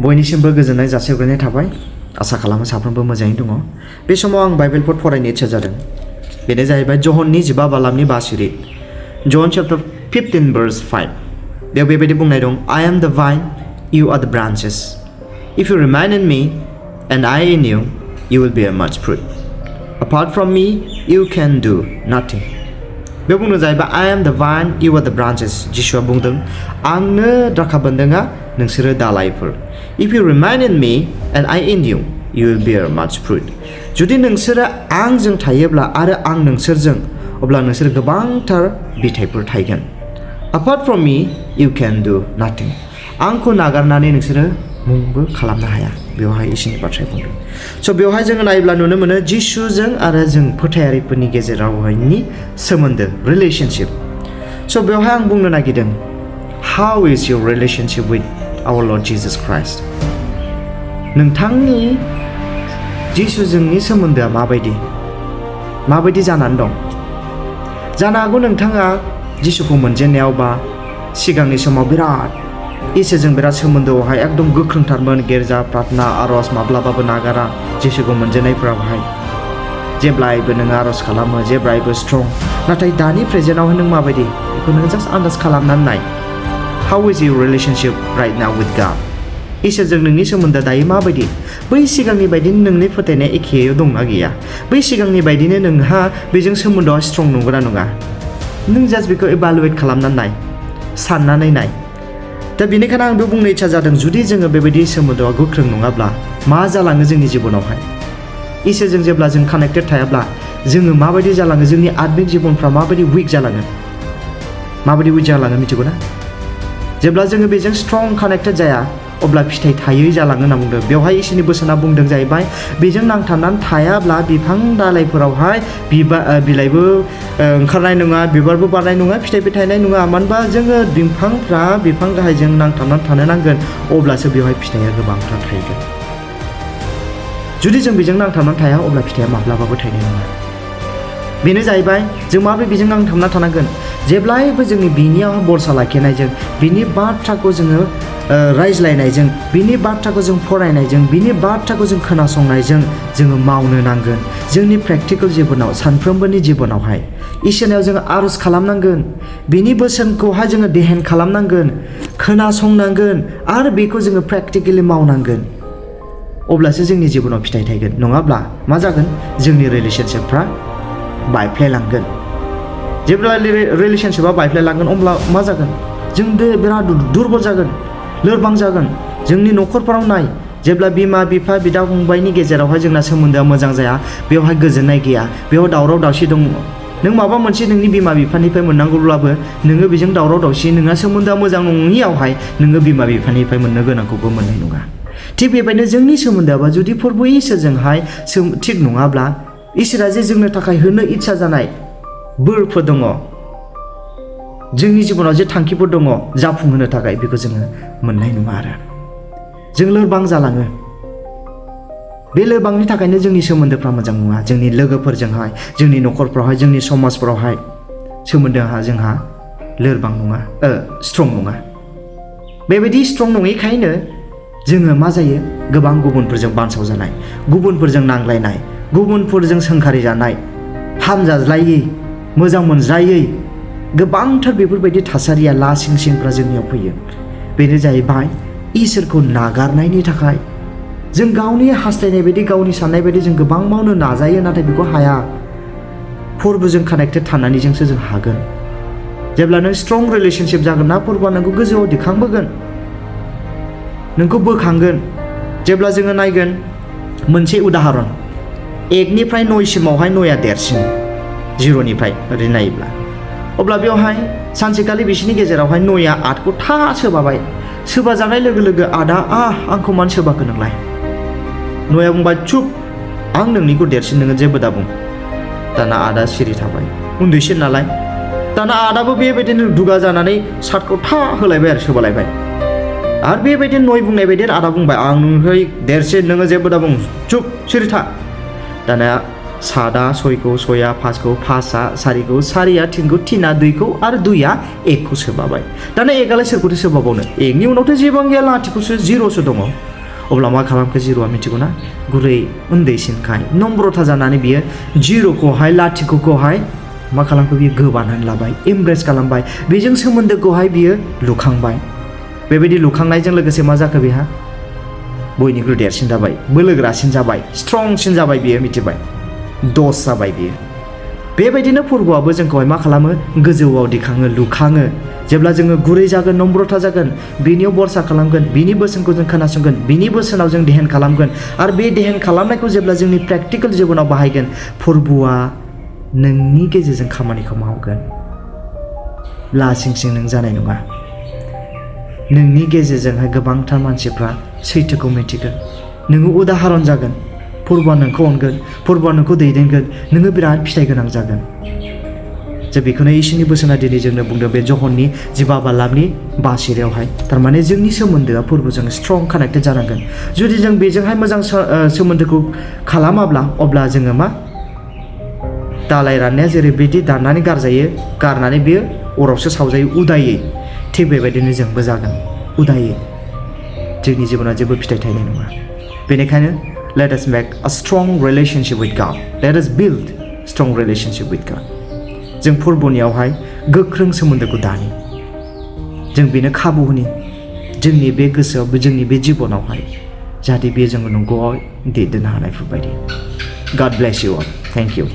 बयनिसिमबो गोजोननाय जासिहरनाय थाबाय आसा खालामो साफ्रोमबो मोजाङै दङ बे समाव आं बाइबेल पद फरायनो इच्छा जादों बेनो जाहैबाय जहननि 15 बालामनि 5 सिरि जन चैप्टर 15 verse 5 बेयाव बेबायदि बुंनाय दं I am the vine you are the branches if you remain in me and I in you you will bear much fruit apart from me you can do nothing बेयाव बुंनो जाहैबाय I am the vine you are the branches जिसुआ बुंदों आंनो द्राखा बोन्दोंआ नोंसोरो दालाइफोर If you remain in me and I in you, you will bear much fruit. जुदि नोंसोरो आंजों थायोब्ला आरो आं नोंसोरजों अब्ला नोंसोर गोबांथार बिथाइफोर थायगोन. Apart from me, you can do nothing. आंखौ नागारनानै नोंसोरो मुंबो खालामनो हाया. बेवहाय इसोरनि बाथ्राया बुंदों. स' बेवहाय जोङो नायोब्ला नुनो मोनो जिसुजों आरो जों फोथायारिफोरनि गेजेरावहायनि सोमोन्दो रिलेशनशिप. स' बेवहाय आं बुंनो नागिरदों How is your relationship with our Lord Jesus Christ नोंथांनि जिसुजोंनि सोमोन्दोआ माबायदि जानानै दं जानो हागौ नोंथाङा जिसुखौ मोनजेननायाव बा सिगांनि समाव बिराद इसोरजों बिराद सोमोन्दोआवहाय एकदम गोख्रोंथारमोन गिर्जा प्रार्थना आरज माब्लाबाबो नागारा जिसुखौ मोनजेननायफोरावहाय जेब्लायबो नोङो आरज खालामो जेब्लायबो स्ट्रं नाथाय दानि प्रेजेन्टआवहाय नों माबायदि बेखौ नोङो जास्ट आन्दाज खालामनानै नाय How is your relationship right now with God? इसोरजों नोंनि सोमोन्दोआ दायो माबायदि बै सिगांनि बायदिनो नोंनि फोथायनाया एखेयाव दंना गैया बै सिगांनि बायदिनो नोंहा बेजों सोमोन्दोआ स्ट्रं नंगौना नङा नों जास्ट बेखौ इभालुएट खालामनानै नाय साननानै नाय दा बेनिखायनो आं बुंनो इच्छा जादों जुदि जोङो बेबायदि सोमोन्दोआ गोख्रों नङाब्ला मा जालाङो जोंनि जिबनावहाय इसोरजों जेब्ला जों कानेक्टेड थायाब्ला जोङो माबायदि जालाङो जोंनि आत्मिक जिबनफ्रा माबायदि उइक जालाङो मिथिगौ ना जेब्ला जोङो बेजों स्ट्रं कानेक्टेड जाया अब्ला फिथाइ थायै जालाङो होनना बुंदों बेवहाय इसोरनि बोसोना बुंदों जाहैबाय बेजों नांथाबनानै थायाब्ला बिफां दालाइफोरावहाय बिलाइबो ओंखारनाय नङा बिबारबो बारनाय नङा फिथाइबो थायनाय नङा मानोबा जोङो बिफां गाहायजों नांथाबनानै थानो नांगोन अब्लासो बेवहाय फिथाइया गोबांथार थायगोन जुदि जों बेजों नांथाबनानै थाया अब्ला फिथाइया माब्लाबाबो थायनाय नङा बेनो जाहैबाय जों माबोरै बेजों नांथाबना थानांगोन जेब्लायबो जोंनि बिनियाव भरसा लाखिनायजों बिनि बाथ्राखौ जोङो रायज्लायनायजों बिनि बाथ्राखौ जों फरायनायजों बिनि बाथ्राखौ जों खोनासंनायजों जोङो मावनो नांगोन जोंनि प्रेक्टिकेल जिबनाव सानफ्रोमबोनि जिबनावहाय इसोरनाव जोङो आरज खालामनांगोन बिनि बोसोनखौहाय जोङो देहेन खालामनांगोन खोनासंनांगोन आरो बेखौ जोङो प्रेक्टिकेलि मावनांगोन अब्लासो जोंनि जिबनाव फिथाइ थायगोन नङाब्ला मा जागोन जोंनि रिलेशनशिपफ्रा बायफ्लेलांगोन जेब्ला रिलेशनशिपआ बायफ्लेलांगोन अब्ला मा जागोन जों बिराद दुरबल जागोन लोरबां जागोन जोंनि न'खरफोराव नाय जेब्ला बिमा बिफा बिदा फंबायनि गेजेरावहाय जोंना सोमोन्दोआ मोजां जाया बेवहाय गोजोननाय गैया बेयाव दावराव दावसि दङ नों माबा मोनसे नोंनि बिमा बिफानिफ्राय मोननांगौब्लाबो नोङो बेजों दावराव दावसि नोंहा सोमोन्दोआ मोजां नङियावहाय नोङो बिमा बिफानिफ्राय मोननो गोनांखौबो मोननाय नङा थिग बेबायदिनो जोंनि सोमोन्दोआ जुदि फोरबो इसोरजोंहाय थिग नङाब्ला इसोरा जे जोंनो थाखाय होनो इच्छा जानाय बोरफोर दङ जोंनि जिबनाव जे थांखिफोर दङ जाफुंहोनो थाखाय बेखौ जोङो मोननाय नङा आरो जों लोरबां जालाङो बे लोरबांनि थाखायनो जोंनि सोमोन्दोफ्रा मोजां नङा जोंनि लोगोफोरजोंहाय जोंनि न'खरफ्रावहाय जोंनि समाजफ्रावहाय सोमोन्दोआ जोंहा लोरबां नङा स्ट्रं नङा बेबायदि स्ट्रं नङैखायनो जोङो मा जायो गोबां गुबुनफोरजों बानसाव जानाय गुबुनफोरजों नांलायनाय गुबुनफोरजों सोंखारि जानाय हामजाज्लायै मोजां मोनज्लायै गोबांथार बेफोरबायदि थासारिया लासिं सिंफ्रा जोंनियाव फैयो बेनो जाहैबाय इसोरखौ नागारनायनि थाखाय जों गावनि हास्थायनाय बायदि गावनि साननाय बायदि जों गोबां मावनो नाजायो नाथाय बेखौ हाया फोरबोजों कानेक्टेड थानानैजोंसो जों हागोन जेब्ला नों स्ट्रं रिलेशनशिप जागोन ना फोरबोआ नोंखौ गोजौआव दिखांबोगोन नोंखौ बोखांगोन जेब्ला जोङो नायगोन मोनसे उदाहरन 1 निफ्राय 9 सिमावहाय 9आ देरसिन 0निफ्राय ओरै नायोब्ला अब्ला बेवहाय सानसेखालि बिसोरनि गेजेरावहाय 9आ 8खौ था सोबाबाय सोबा जानाय लोगो लोगो आदा आंखौ मानो सोबाखो नोंलाय 9आ बुंबाय चुप आं नोंनिखौ देरसिन नोङो जेबो दा बुं दाना आदा सिरि थाबाय उन्दैसिन नालाय दाना आदाबो बेबायदिनो दुगा जानानै 7खौ था होलायबाय आरो सोबालायबाय आरो बेबायदिनो 9 बुंनाय बायदि आदा बुंबाय आं नोंनिफ्राय देरसिन नोङो जेबो दा बुं चुप सिरि था दाना सादा 6 खौ 6 आ 5 खौ 5 आ 4 खौ 4 आ 3 खौ 3 आ 2 खौ आरो 2 आ 1 खौ सोबाबाय दाना एगालाय सोरखौथो सोबाबावनो एकनि उनावथ' जेबो गैया लाथिख'सो 0 सो दङ अब्ला मा खालामखो 0 आ मिथिगौना गुरै उन्दैसिनखाय नम्रथा जानानै बियो 0 खौहाय लाथिख'खौहाय मा खालामखो बियो गोबानानै लाबाय एमब्रेस खालामबाय बेजों सोमोन्दोखौहाय बियो लुखांबाय बेबायदि लुखांनायजों लोगोसे मा जाखो बेहा बयनिख्रुइ देरसिन जाबाय बोलोग्रासिन जाबाय स्ट्रंसिन जाबाय बियो मिथिबाय दस जाबाय बियो बेबायदिनो फोरबोआबो जोंखौहाय मा खालामो गोजौआव दिखाङो लुखाङो जेब्ला जोङो गुरै जागोन नम्रथा जागोन बिनियाव बरसा खालामगोन बिनि बोसोनखौ जों खोनासंगोन बिनि बोसोनाव जों ध्यान खालामगोन आरो बे ध्यान खालामनायखौ जेब्ला जोंनि प्रेक्टिकेल जिबनाव बाहायगोन फोरबोआ नोंनि गेजेरजों खामानिखौ मावगोन लासिंसिं नों जानाय नङा नोंनि गेजेरजोंहाय गोबांथार मानसिफ्रा सैथोखौ मिथिगोन नोङो उदाहरन जागोन फोरबोआ नोंखौ अनगोन फोरबोआ नोंखौ दैदेनगोन नोङो बिराद फिथाइ गोनां जागोन जे बेखौनो इसोरनि बोसोना दिनै जोंनो बुंदों बे जहननि 15 बालाबनि बासिरायावहाय थारमाने जोंनि सोमोन्दोआ फोरबोजों स्ट्रं कानेक्टेड जानांगोन जुदि जों बेजोंहाय मोजां सोमोन्दोखौ खालामाब्ला अब्ला जोङो मा दालाय राननाया जेरैबायदि दाननानै गारजायो गारनानै बेयो अरावसो सावजायो उदायै थिग बेबायदिनो जोंबो जागोन उदायै जोंनि जिबनाव जेबो फिथाइ थायनाय नङा बेनिखायनो let us make a strong relationship with God let us build strong relationship with God जों फोरबोनियावहाय गोख्रों सोमोन्दोखौ दानि जों बेनो खाबु होनि जोंनि बे गोसोआव जोंनि बे जिबनावहाय जाहाथे बे जोङो नंगौआव दैदेननो हानायफोरबायदि God bless you all thank you